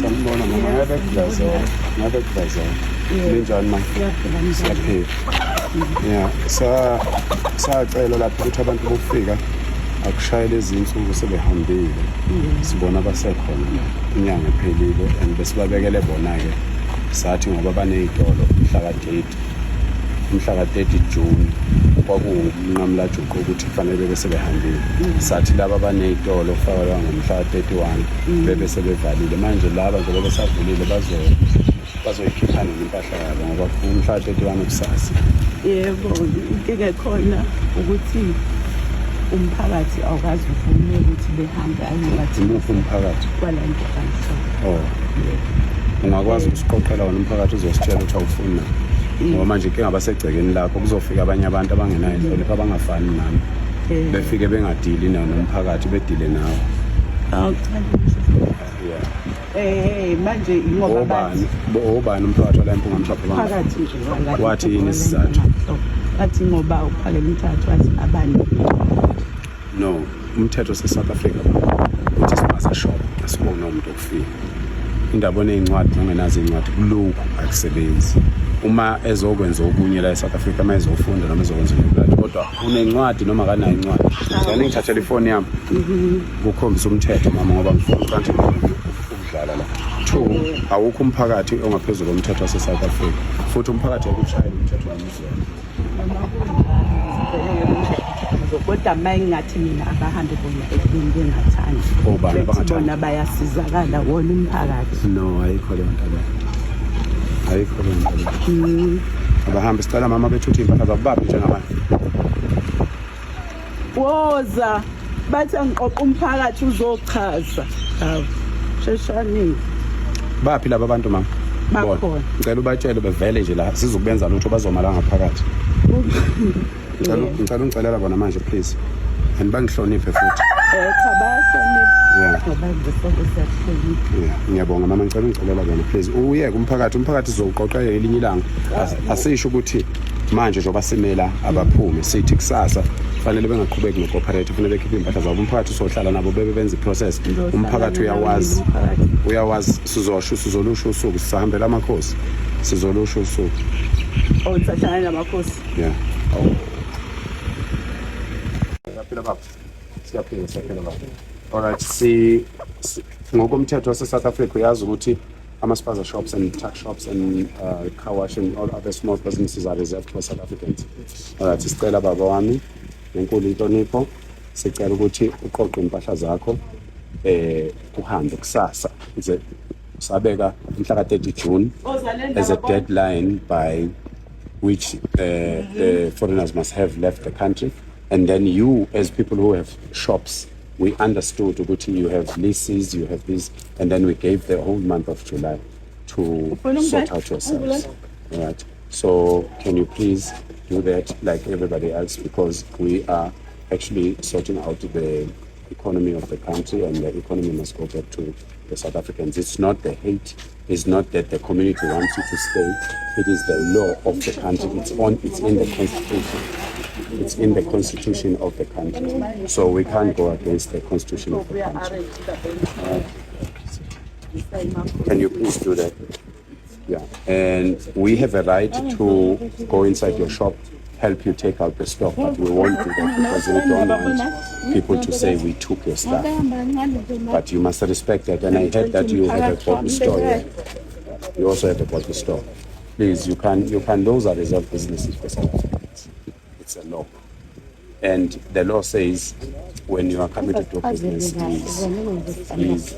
Sanibona mama, ngabe kudlazela, ngabe kudlazela. Ninjani mama? Siyaphila. Yeah, sa sacela lapha ukuthi abantu bokufika akushayele izinsuku sebehambile. Sibona basekhona inyanga ephelile and besibabekele bona-ke sathi ngoba baney'tolo mhla ka-30 umhla ka-30 June kwakuwumnqamulajuqu ukuthi kufanele bebe sebehambile. Sathi laba abaney'tolo kufakelwa ngomhla ka-31 bebe sebevalile. Manje laba njengoba besavulile bazoyikhipha nini impahla yabo ngoba umhla ka-31 kusasa. Yebo, inkinga ekhona ukuthi umphakathi awukaze uvume ukuthi behambe ayi Imuphi umphakathi? kwala Mpumalanga. Oh. Ungakwazi ukusiqoqela wona umphakathi uzositshela ukuthi awufuni na. Ngoba manje inkinga basegcekeni lakho kuzofika abanye abantu abangenayo inhlonipho abangafani nami. Befike bengadili nawo nomphakathi bedile nawe. Awu cha. Yeah. Manje ingoba Obani obani umphakathi wala eMpunga Mhlophe banga. Phakathi nje wala. Wathi yini isizathu? Wathi ngoba uphakela umthathu wathi abani. No, umthetho wase-South Africa uthi spaza shop asibone umuntu okufika. Indaba oney'ncwadi nongenazo iy'ncwadi kulokhu akusebenzi. Uma ezokwenza okunye la e-South Africa, uma ezofunda noma ezokwenza umphakathi, kodwa unencwadi noma akanayo incwadi. Ngicela ngithathele ifoni yami kukhombisa umthetho mama ngoba ngifuna ukuthi ukudlala la. Two, awukho umphakathi ongaphezulu komthetho wase-South Africa futhi umphakathi akushayela umthetho wamuzwela. Kodwa uma engathi mina abahambe bona ekubeni bengathandi. Obani Bethi abangathandi? bona bayasizakala wona umphakathi. No, ayikho leyo nto leyo. Ayikho leyo nto leyo. Abahambe sicela mama bethuthe iy'mpahla zabo baphi njengamanje. Woza bathi angiqoqa umphakathi uzochaza. Hawu sheshani. Baphi laba bantu mama? Bona. Bakhona. Ngicela ubatshele bevele nje la sizokubenza lutho bazoma la ngaphakathi. Ngicela ngicela ungicelela bona manje please. And bangihloniphe futhi. Cha bayahlonipha. Yeah. Ngoba nje sonke siyahlonipha. Yeah, ngiyabonga mama ngicela ungicelela bona please. Uyeke umphakathi, umphakathi sizowuqoqa elinye ilanga. Asisho ukuthi manje njengoba simela abaphume sithi kusasa fanele bengaqhubeki no-cooperate fanele bekhiphe iy'mpahla zabo umphakathi uzohlala nabo bebe benza i-process umphakathi uyawazi uyawazi sizosho sizolusho usuku sisahambela amakhosi sizolusho usuku. Oh, nisahlangana namakhosi. Yeah. Oh. Siyaphila baba. Siyaphila, siyaphila baba. All right, si ngokomthetho wase South Africa uyazi ukuthi ama spaza shops and tuck shops and car wash and all other small businesses are reserved for South Africans. All right, sicela baba wami ngenkulu inhlonipho sicela ukuthi uqoqe impahla zakho uhambe kusasa nje sabeka umhla ka-30 June as a deadline by which the foreigners must have left the country. And then you, as people who have shops, we understood ukuthi you have leases, you have this, and then we gave the whole month of July to sort out yourselves. All right. So can you please do that like everybody else, because we are actually sorting out the economy of the country, and the economy must go back to the South Africans. It's not the hate, it's not that the community wants you to stay, it is the law of the country. It's in the constitution. It's in the constitution of the country. So we can't go against the constitution of the country. Can you please do that? Yeah. And we have a right to go inside your shop, help you take out the stock, but we won't do that because we don't want people to say we took your stuff. But you must respect that. And I heard that you have a bottle store here. You also have a bottle store. Please, you can, those are reserved businesses for South Africans. It's a law. And the law says when you are coming to do business, please, please, if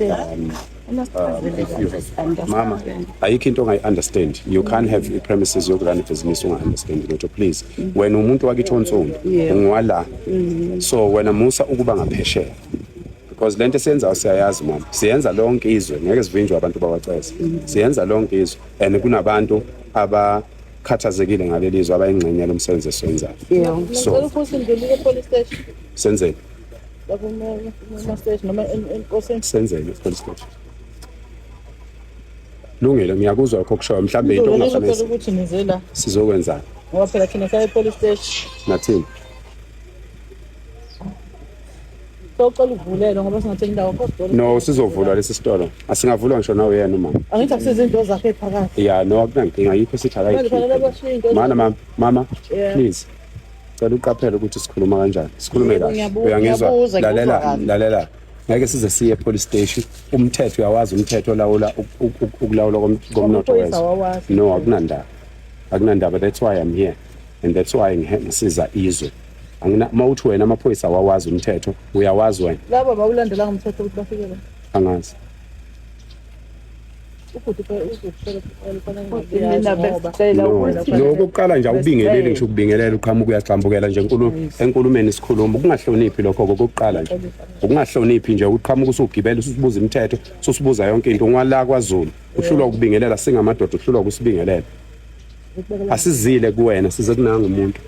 you have, Mama, ayikho into ongayi-understand. You can't have i-premises yokurun ibhizinisi unga-understand lutho, please. Wena umuntu wakithi onsundu, ungwala. So wena musa ukuba ngaphesheya. Because lento esiyenzayo siyayazi mama. Siyenza lonke izwe, ngeke sivinjwe abantu bakwaceza. Siyenza lonke izwe and kunabantu abakhathazekile ngaleli zwe abayingxenye lomsebenzi esiwenzayo. So Ngicela ukuthi ngidlulile e-police station. Senzeni? Lapho kuma station noma enkosini. Senzeni e-police station? Lungile, ngiyakuzwa lokho okushoyo. Mhlawumbe into Ngizovele ongafanele ngicela ukuthi nize la. Sizokwenzani? Ngoba phela thina saya e-police station. Nathini? Socela ukuvulelwa ngoba singathengi indawo kodwa. No, sizovulwa lesi sitolo. Asingavulwa ngisho nawe yena umama. Angithi akusiza into zakhe ephakathi. Yeah, no, akunankinga, yikho sithi Manje fanele akayikhiphe. bashiye into. Mana mama, mama, Yeah. please. Cela uqaphele ukuthi sikhuluma kanjani. Sikhulume Yebo, kahle. ngiyabuza, Uyangizwa? ngikuzwa Lalela, kahle. lalela. Ngeke size siye police station. Umthetho uyawazi, umthetho olawula ukulawulwa komnotho Amaphoyisa wezwe. awawazi. No, akunandaba. Akunandaba. That's why I'm here. And that's why ngisiza izwe. Angina mawuthi wena amaphoyisa awawazi umthetho, uyawazi wena. Laba bawulandelanga umthetho ukuthi bafike la. Angazi. Ubhuti ubhuti Mina besicela No, ukuthi no, okokuqala nje awubingeleli, ngisho ukubingelela uqhamuka uyagxambukela nje enkulumeni sikhuluma, ukungahloniphi lokho okokuqala nje, ukungahloniphi nje uqhamuka usugibela ususibuza imithetho, ususibuza yonke into. Ngwala kwaZulu uhlulwa ukubingelela, singamadoda uhlulwa ukusibingelela. Asizile kuwena, size kunanga umuntu,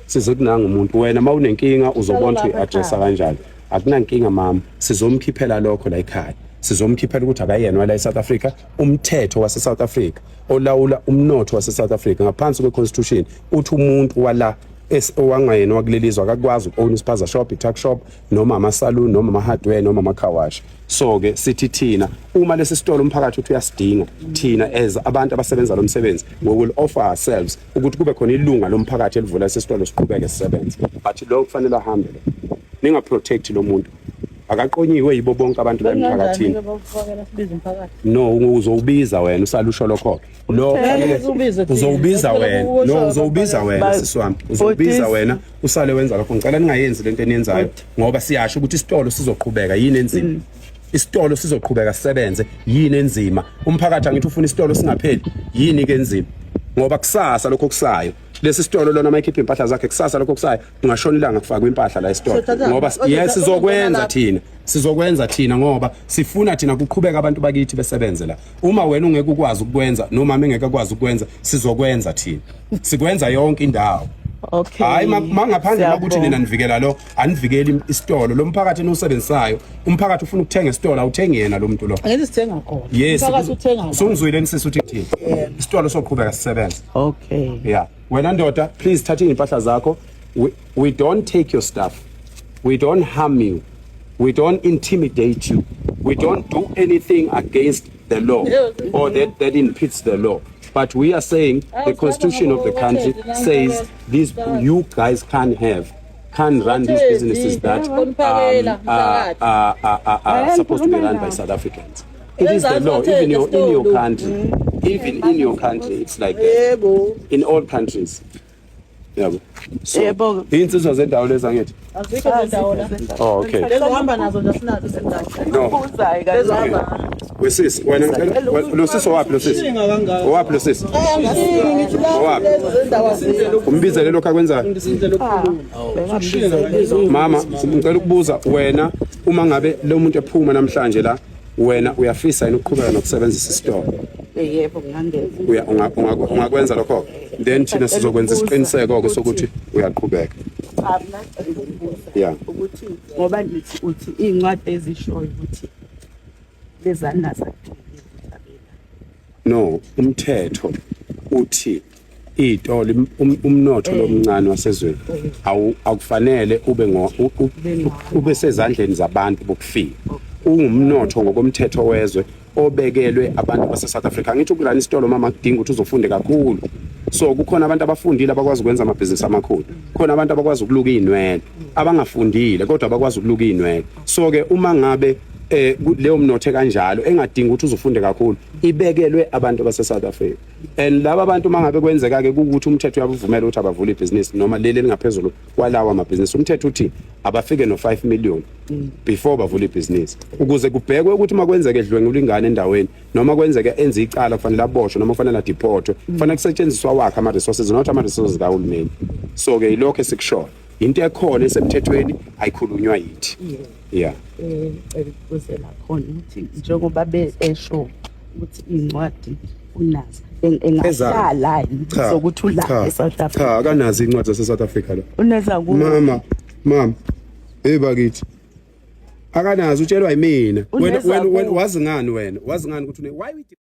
size kunanga umuntu. Wena uma unenkinga uzobona ukuthi uyi-addressa kanjani. Akunankinga mama, sizomkhiphela lokho la ekhaya, sizomkhiphela ukuthi akayena wala e-South Africa. Umthetho wase-South Africa olawula umnotho wase-South Africa ngaphansi kwe-constitution uthi umuntu wala owangayena wakuleli zwe akakwazi uku-own ispaza shop, i-tuck shop, noma ama-saloon, noma ama-hardware, noma ama-car wash. So-ke sithi thina uma lesi sitolo umphakathi uthi uyasidinga, thina as abantu abasebenza lo msebenzi, we will offer ourselves ukuthi kube khona ilunga lomphakathi elivula lesi sitolo, siqhubeke sisebenze. But lo kufanele ahambe lo, ningaprotect lo muntu, akaqonyiwe yibo bonke abantu la emphakathini. Bakufakela sibiza umphakathi. No, uzowubiza wena, usale usho lokho lo. Ngeke ubize thina. Uzowubiza wena, no, Usho uzowubiza wena, sisi wami, uzowubiza wena, usale wenza lokho. Ngicela ningayenzi lento eniyenzayo ngoba siyasho ukuthi isitolo sizoqhubeka. Yini enzima? Isitolo sizoqhubeka sisebenze, yini enzima? Umphakathi angithi ufuna isitolo singapheli? Yini ke enzima? Ngoba kusasa lokho kusayo lesi sitolo lona mayikhipha impahla zakhe kusasa, lokho kusayo kungashona ilanga kufakwe impahla la esitolo. Ngoba yes, sizokwenza thina, sizokwenza thina ngoba sifuna thina kuqhubeka abantu bakithi besebenze la. Uma wena ungeke ukwazi ukwenza noma engeke akwazi ukwenza, sizokwenza thina, sikwenza yonke indawo. Okay. Hayi, mangaphandle makuthi Siyabonga. nina nivikela lo, anivikeli isitolo lo mphakathi eniwusebenzisayo. Umphakathi ufuna ukuthenga isitolo, awuthengi yena lo muntu lo. Angithi sithenga khona. Yes. Umphakathi uthenga khona. Sungizwile nisisi uthi kuthini? Isitolo soqhubeka sisebenze. Okay. Yeah, wena ndoda, please thatha iy'mpahla zakho. We don't take your stuff, we don't harm you, we don't intimidate you, we don't do anything against the law or that impedes the law, but we are saying the constitution of the country says this: you guys can't run these businesses that are supposed to be run by South Africans. It is the law, even in your country, even in your country, it's like that. Yebo. In all countries. Yabo. So, Yebo. insizwa zendawo lezi angithi. Azikho izindawo la. Oh, okay. Lezo hamba nazo nje sinazo izindawo. No. Ubuzayo Lezo kanje. hamba. Wesisi, wena ngicela lo sisi owaphi lo sisi? Owaphi lo sisi? Ngithi la Owaphi? lezo zendawo azikho. Umbizele lokho akwenzayo. Mama, ngicela ukubuza wena, uma ngabe lo muntu ephuma namhlanje la, wena uyafisa yini ukuqhubeka nokusebenzisa isitolo? Yebo, ngingangeza. Ungakwenza lokho? Then thina sizokwenza isiqiniseko ke sokuthi uyaqhubeka. Cha, mina ngicela ukubuza ukuthi ngoba nithi uthi iy'ncwadi ezishoyo ukuthi lezani nazo. No, umthetho uthi iy'tolo umnotho lomncane wasezweni akufanele ube ngo ube sezandleni zabantu bokufika. Ungumnotho ngokomthetho wezwe obekelwe abantu base-South Africa. Angithi ukurana isitolo, mama, kudinga ukuthi uzofunde kakhulu. So kukhona abantu abafundile abakwazi ukwenza amabhizinisi amakhulu, khona abantu abakwazi ukuluka iy'nwele, abangafundile kodwa abakwazi ukuluka iy'nwele. So-ke uma ngabe leyo mnotho kanjalo engadingi ukuthi uzufunde kakhulu ibekelwe abantu base South Africa, and laba bantu mangabe kwenzeka ke ukuthi umthetho uyabuvumela ukuthi abavule ibhizinisi noma leli elingaphezulu kwalawa amabhizinisi, umthetho uthi abafike no 5 million before bavule ibhizinisi, ukuze kubhekwe ukuthi makwenzeke edlwengula ingane endaweni noma kwenzeke enze icala kufanele aboshwe noma kufanele adeportwe, kufanele kusetshenziswa wakhe ama resources, not ama resources kahulumeni. So ke yilokho esikushoyo, into ekhona esemthethweni ayikhulunywa yithi, yeah. Ngicela ukubuzela khona ukuthi njengoba esho ukuthi iy'ncwadi unazo, engahlala yini sokuthi ula Cha, e-South Africa? Cha, akanazo incwadi zase South Africa lo. Uneza ku Mama, mama, hey bakithi, akanazo, utshelwa yimina. Wena Uneza wena ku- wazi ngani wena, wazi ngani ukuthi why we